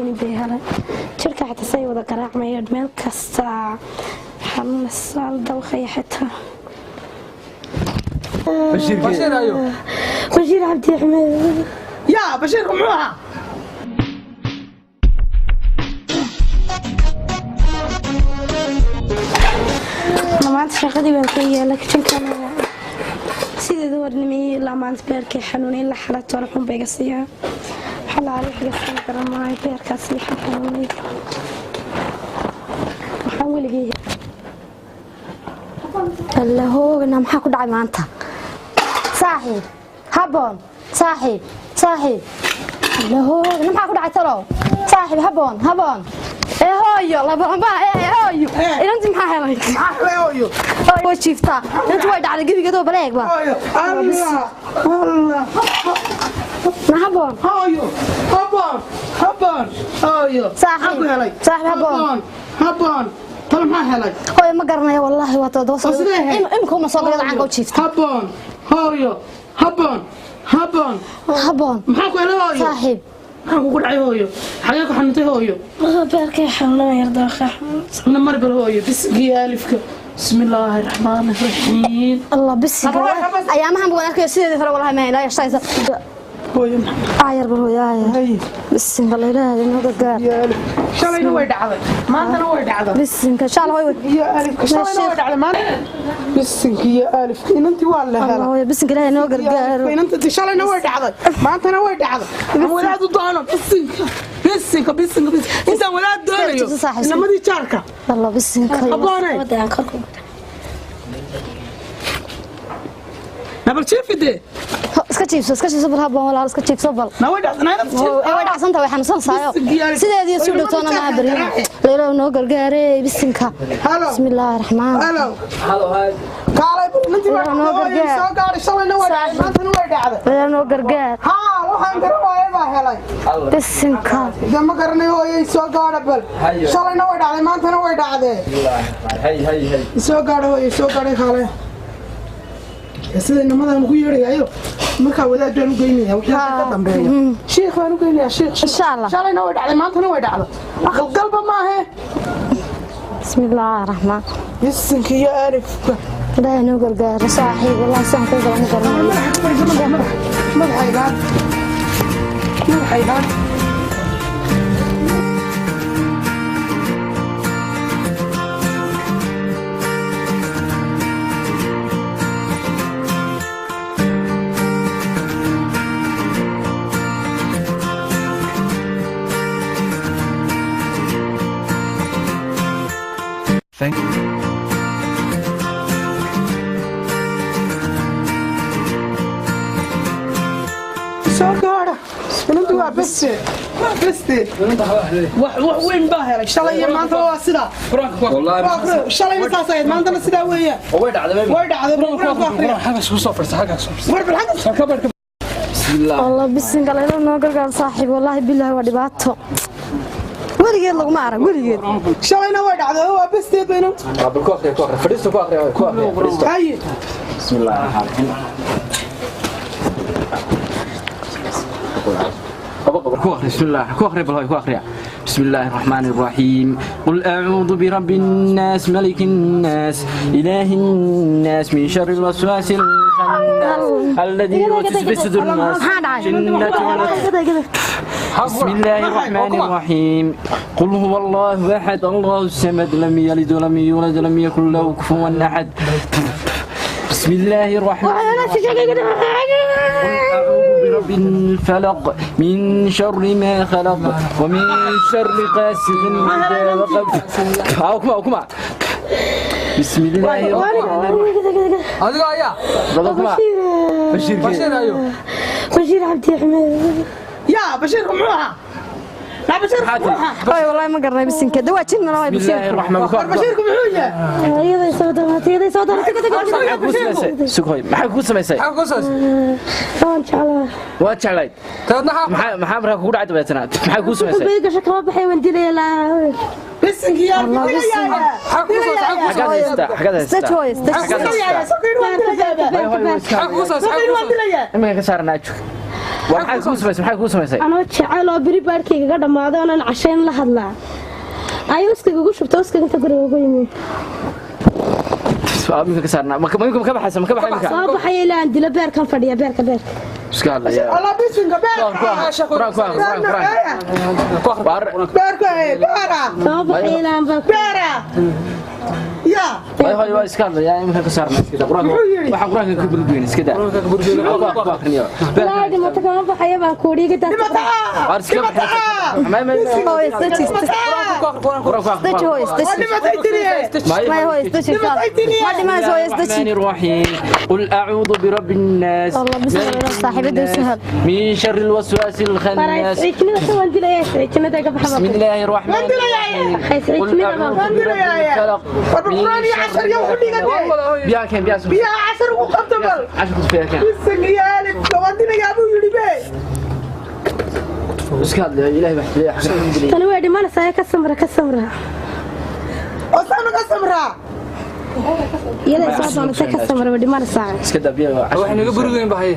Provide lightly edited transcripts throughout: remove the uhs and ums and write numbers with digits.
Bay helay jirka xitaa say wada garaacmaya meel kasta xanuunsaal dawqaya xitaa. Bashiir ayo. Bashiir Cabdi Axmed. Yaa Bashiirku muxuu ahaa? Maanta shaqadii baan ka yeelay kitchenkan sideeda warnimeeyey ilaa maanta beerkii xanuunay ilaa xalatoona xun bay iga siiyaa xalaali wax iga siin kara maayo beerkaas ii xanuunay waxaan weligay. Alla hoogana, maxaa ku dhacay maanta? Saaxiib haboon, saaxiib, saaxiib, alla hoogana, maxaa ku dhacay talow? Saaxiib haboon, haboon ee hooyo labalamba ee hooyo, inanti maxaa helay? Maxaa helay hooyo? Way jiiftaa inanti, way dhacday gebigeedoo baleegba. Hooyo, Allah Allah. Na haboon. Hooyo haboon, haboon hooyo. Saaxiib. Maxaa ku helay? Saaxiib, haboon. Haboon, talo maxaa helay? Hooyo ma garanayo wallaahi, waa todoba. Oo sidee ahayd? Imika uma soo galada canka u jiifta. Haboon hooyo, haboon, haboon. Haboon. Maxaa ku helay hooyo? Saaxiib. Maxaa kugu dhacay hooyo? Xagee ku xanuuntay hooyo? Beerkay xanuunaya yar dawqa. Na mar bal hooyo, bisigii alifka, bismi illaahi raxmaani raxiim. Allah bisiga. Ayaamahan baan arkayo sideedii hore wallahi ma ilaa yashaysa. Hooyo. Aayar bal hooyo, aayar. Hay. Bisinka la ilaahay noo gargaar. Iyo alif, shalayna way dhacday, maantana way dhacday. Bisinka insha Allah hooyo. Iyo alifka, shalayna way dhacday, maanta bisinka iyo alifka, inantii waa la Allah helay. Hooyo, bisinka ilaahay noo gargaaro. Inanta shalayna way dhacday, maantana way dhacday. Aan wadaad u doono. Bisinka, bisinka, bisinka, bisinka, intaan wadaad doonayo. Saaxiib. Inamadii jaarka. Allah bisinka. Haboonay. Wadaan korku. Nabal jiifide. Iska jiibso, iska jiibso bal haboon, walaal, iska jiibso bal. Na way dhacday, na Ee way dhacsan tahay, way xanuunsan tahay. Sideedii soo dhowtoona ma bariyo leeyahay noo gargaare bisinka. Halo. Bismillaahi raxmaan. Halo. Halo, hay. Kaalay, inantii waa Noo dhacday gargaar. soo gaadhay, shalayna way dhacday, maantana way dhacday. Leeyahay noo gargaar. Haa, waxaan garan waayay baa helay. Bisinka. De ma garanay hooyay, soo gaadha bal. Hayo. Shalayna way dhacday, maantana way dhacdee. Hay hay hay. Soo gaadha hooyay, soo gaadhay, kaale. Sida inamadan ugu yeedhayayo markaa wadaad baan u geynaya wixii halka ka dambeeya, shiikh baan u geynayaa, shiikh. Insha Allah. Shalayna way dhacday, maantana way dhacday, aqalgalba maahe. Bismillaahi raxmaan. Bisinka iyo alifka. Ilaahay noo gargaaro saaxiib, wallahi saan ku galan garanayo. Madaxa madaxaygaan, madaxaygaan. Thank Soo gaadha, inantu waa beste, waa beste. Wax weyn baa helay shalay iyo maanta waa sidaa. Wallahi. Waa akhriyo. Shalayna saas ahayd, maantana sidaa weeyaan. Way dhacday. Way dhacday, qur-aanku akhriya. War bal xagga. Bismillah. Allah bisinka, leeyahay noo gargaar saaxiib, wallahi billahi waa dhibaato weligeed laguma arag weligeed. Shalayna way dhacday, waa besteed ba inantu. Bal ku akhriya, ku akhriya, fadhiisto, ku akhriya, ku akhriya, fadhiisto. Haye. Bismillah الرحمن الرحيم. بسم الله، ku akhriya bal hooy, ku akhriya. بسم الله الرحمن الرحيم، قل أعوذ برب الناس، ملك الناس، إله الناس، من شر الوسواس الخناس الذي يوسوس في صدور الناس، جنة والناس. بسم الله الرحمن الرحيم، قل هو الله أحد، الله الصمد، لم يلد ولم يولد ولم يكن له كفوا أحد. بسم الله الرحمن الرحيم، قل أعوذ برب الفلق، من شر ما خلق، ومن شر غاسق إذا وقب. أو كما أو كما. بسم الله الرحمن الرحيم. Adiga ayaa. كما بشير. Bashiir ayo. Bashiir Cabdi Axmed. Yaa Bashiirku muxuu ahaa? Naa Bashiirku muxuu ahaa? Hooyo wallahi ma garanay bisinka dawaajinna waa بسم الله basiirka. الرحمن War الرحيم. Bashiirku muxuu yahay? Iyaday soo dooratay, iyaday soo dooratay. Sughoy, maxay ku samaysay? Maxaa ku soo Waan jeclaa. Waad jeclayd? Taadna maxaa maxaa markaa kugu dhacay dabeetana? Maxay ku samaysay? Bay gasho kama baxay, waan dilaya laa. Bisinka iyo alifka, dilayaaya. Maxaa ku soo Xaggaad haystaa? Xaggaad haystaa? Istaj hooyo, istaj. Xaggaad Dilayaaya, haystaa? sokiin waan dilayaaba. Hooy, hooy, Maxaa ku soo Sokiin waan dilayaa. Iminka ka saaranaa jug. Waxay ku samaysay, maxay ku samaysay? Anoo jecel oo beri baarkayga ga dhammaaday oonan cashayn la hadlaa ayuu uskaga ugu shubta, uskaga inta guriga ugu yimi. Minka ka saarnaa, ma ka baxaysa, ma ka baxay minka? Soo baxaya ilaa aan dilo, beerkan fadhiya, beerka beerka. Iska hadlaya. Allah bisinka beerka. Quraan ku akhri, quraan, quraan. Beerka beera. Soo baxaya ilaa aan baa beera. Ya. Way hoy, waa iska hadlaya, iminka ka saarnaa, iska daa quraanka. Waxaan quraanka ka burburin, iska daa. Quraanka ka burburin. Quraan ku akhriyo. Ilaa dhimata kama baxaya baan kuudhi, iga daa. Dhimata. Waar iska baxay. Ma Hooyo, isdeji. Quraan ku akhri. Isdeji hooyo, isdeji. Dhimatay tiriye. Maya hooyo, isdeji. Ma dhimanayso hooyo, isdeji. الرحمن الرحيم، قل أعوذ برب الناس، الله، بسم الله، صاحبتي وسهل. من شر الوسواس الخناس. Isciijinada ka waan dilaya, isciijinada iga baxa. بسم الله الرحمن الرحيم، قل أعوذ برب الفلق. War quraan iyo cashar iyo wuxuu dhigatay. بيا كان بيا. Biyaha cashar ugu qabta bal. عشر كنت فيها كان. Bisinka iyo alif waan dilayaa buu yidhi be. iska hadlaya, ilaahay baa xifdiya, alxamdulillah. Tani way dhimanaysaa, ka samra, ka samra. Oo saanu ka samraa. Iyada soo doonatay, ka samra, way dhimanaysaa. Iska daa biya. Wax naga burweyn bahay.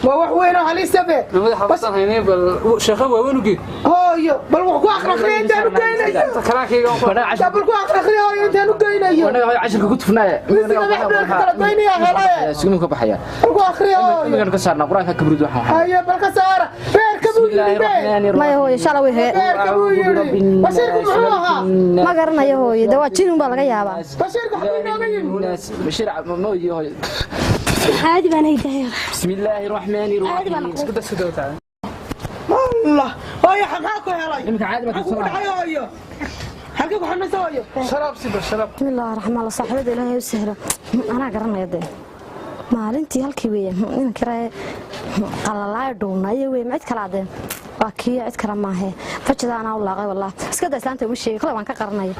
Waa wax weyn oo halisa be. Madaxa xabsan haynay, bal sheekha waa weyn ugi. Hooyo, bal wax ku akhriya intaan u geynayo. Karaankayga waan ku Bal ku akhriya hooyo intaan u geynayo. Wanaga hooyo cashirka ku tufnaaye. Bisinka wax beerka kala goynaya helaye. Sugnuu ka baxaya. Bal ku akhriya hooyo. Iminkan ka saarnaa quraanka ka burud waxaan. Haye, bal ka saara beerka buu بسم الله yidhi be. الرحمن Maya الرحيم. hooyo, insha Allah way hee. Beerka buu yidhi. Bashiirku muxuu ahaa? Ma garanayo hooyo, de waa jin unbaa laga yaabaa. Bashiirku xaguu inooga yimi? الناس بشير ما ودي هوي. Caadi baan haydahay. بسم الله الرحمن Caadi baan الرحيم. noqday. isku dawta. Allah hooyo, maxaa ku helay? Iminka caadi ma Maxaa kugu dhacay hooyo? Halkee ku xanuunsan hooyo? Sharaab si bal sharaab. Bismi illaahi raxmaan, saaxiibada ilaahay u sahlo. Anaa garanaya dee maalintii halkii weeye inanka yaraaye qalalaayo dhuunayo weye, ma cid kala adeen waa kii, cid kale maahe. Fajida anaa u laaqay, wallah iska daa, islaanta uma sheegay, kale waan ka qaranaya.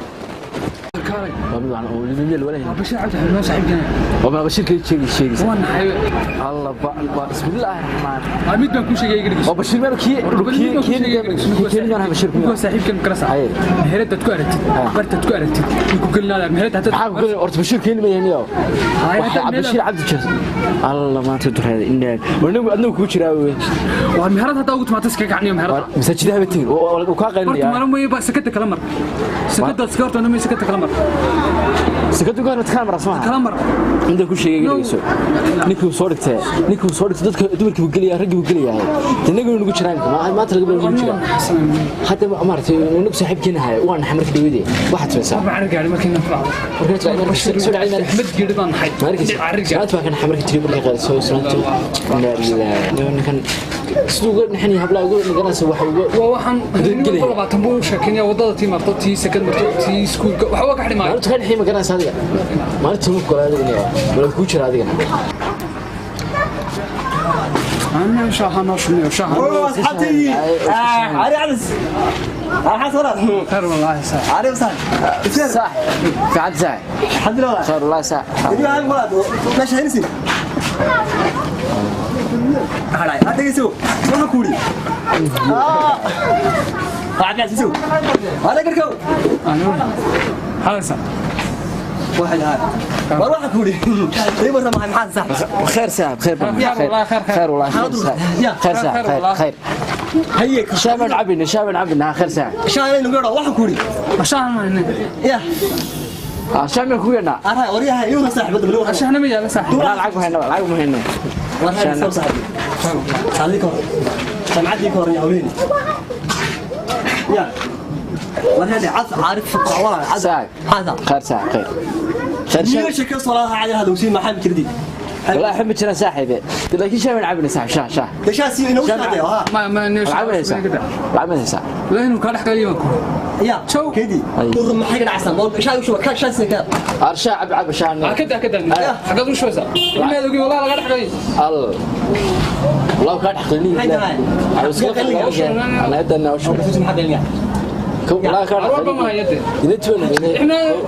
Bashiir Cabdi Xamed saaxiibkana. وما بشير كي شيء شيء. Waa naxay. الله بسم الله الرحمن. Mid baan ku sheegay garigiis. وبشير مالك كي كي كي كي بشير. Kuwa saaxiibkan kala sax. Meheradaad ku aragtid, bartaad ku aragtid, ku gelinaada meherad hataa. maxaa ku horta Bashiir keeni ma yahay? Waxa Bashiir Cabdi Jaas Allah maanta dureeda inaan wanagu adna ku jiraa wey. Waa meherad hataa ugu timaado iska gacniyo meherad. Masaajidaha batin oo ka Horta qaylinaya. maalin way ba sakada kala mar. Sakada iska horta ma sakada kala mar. Sakadu gaar mad kala mar asmaa. Kala mar. Inta ku sheegay garigiiso ninkuu soo dhigtay, ninkuu soo dhigtay dadka dumarkii buu geliyaa, raggii buu geliyaa, inagu nagu jiraan ma maanta laga baa jiraa hadda ma maartay inagu saaxiibkiina haya waa naxay markii dhaweydii waxaad samaysaa. Ma arag gaari markii nafta. Markii soo dhacay Axmed geeri baan naxay. Markii salaad baa kan xamarka tiri markii qaadayso salaatu inna lillahi, ninkan siduu uga naxin habla uga naganaysa waxa uga Waa waxaan gelaya. 20 buu sheekeynaya wadada tii marto, tii sakad marto, tii iskuulka waxa waa ka xidhmay. Maalintu ka naxin ma garanaysa adiga, maalintu ma kula adigana wala ku jira adigana. Ana shaaha noo shumayo shaaha. أصحابتي عاري عرس حسن. Khayr wallahi saa. عاري وسهل. صح في عبد زاي. الحمد لله. خير والله صح. يا هاي مراد ماشي هنسي هاي هذا يسوع ما كوري عاد يسوع هذا كركو. Ana halasa. واحد هاي والله كوري اي مرة مع محل صح. خير ساعة خير. خير والله، خير، خير. خير والله، خير ساعة. خير ساعة. خير خير والله. خير. هيك. شابا عبنا، شابا عبنا، خير ساعة. شاي نقول واحد كوري. Shaaha ma hayne. يا شابا كوينا. انا اوريها يوه صاحب بدل. Shaahna ma yaala saaxiib. لا العقب هنا، العقب هنا. والله صاحبي خليك سمعتي كور يا وليدي يا وهذا عارف عارف والله. ساعة. هذا خير ساعة، خير خير. مية شاب شكل صراحة على هذا وسيم ما حد كردي. والله أحب ترى ساحب لكن شابا عبنا ساحب شاه شاه. ليش اسي انه هذا ها. Ma ma العب هنا، العب هنا ساعة. La inuu ka dhex galiyo ku. يا شو؟ كدي أي. دور ما حق عسل شاي وشو كان شاي سكر. أرشا عب عب شاه. Kada kada. Xagad u shoosa. Ilmaha ogi wallahi laga dhex galiyo. الله والله كان حقلني. هاي هاي. عاوز كيف انا ادنا وش. بس ما حد يعني. والله كان Arwaba ma hayade. إذا تبني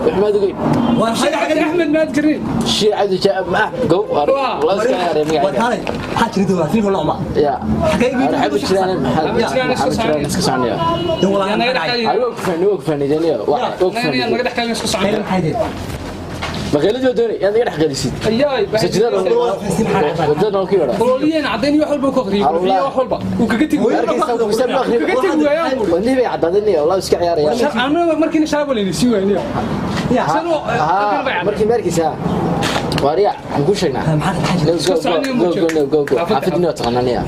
احمد يقول. وهذا حق. Axmed maad karin. شيء عاد جاء معه جو والله سكر. وهذا حاجه تريدوا فين ولا ما يا حكايه. أنا أحب الشلال محل اسكت عني. والله Naga dhex galiyo. وقف وقف دنيا واحد وقف. Naga dhex galiyo isku soconaya. حاجه. Maqaalid baa doonay inaad iga dhex qelisid. Ayaay. Masaajidada wadada ku yeedha. Qololiyeen caddayn iyo wax walba ku akhriyay, qololiye wax walba uu kaga tegi waayay. Kaga tegi waayaan buuri. Wadnihi bay caddaadeen, wallahi iska ciyaarayaan. Annaga markiina sharaab walayna sii waayniyo. Haa, markii meerkiisa waariya waxaan kuu sheegnaa. Go, go, go, go, go, go. Xaafidni waa taqaanaa niya.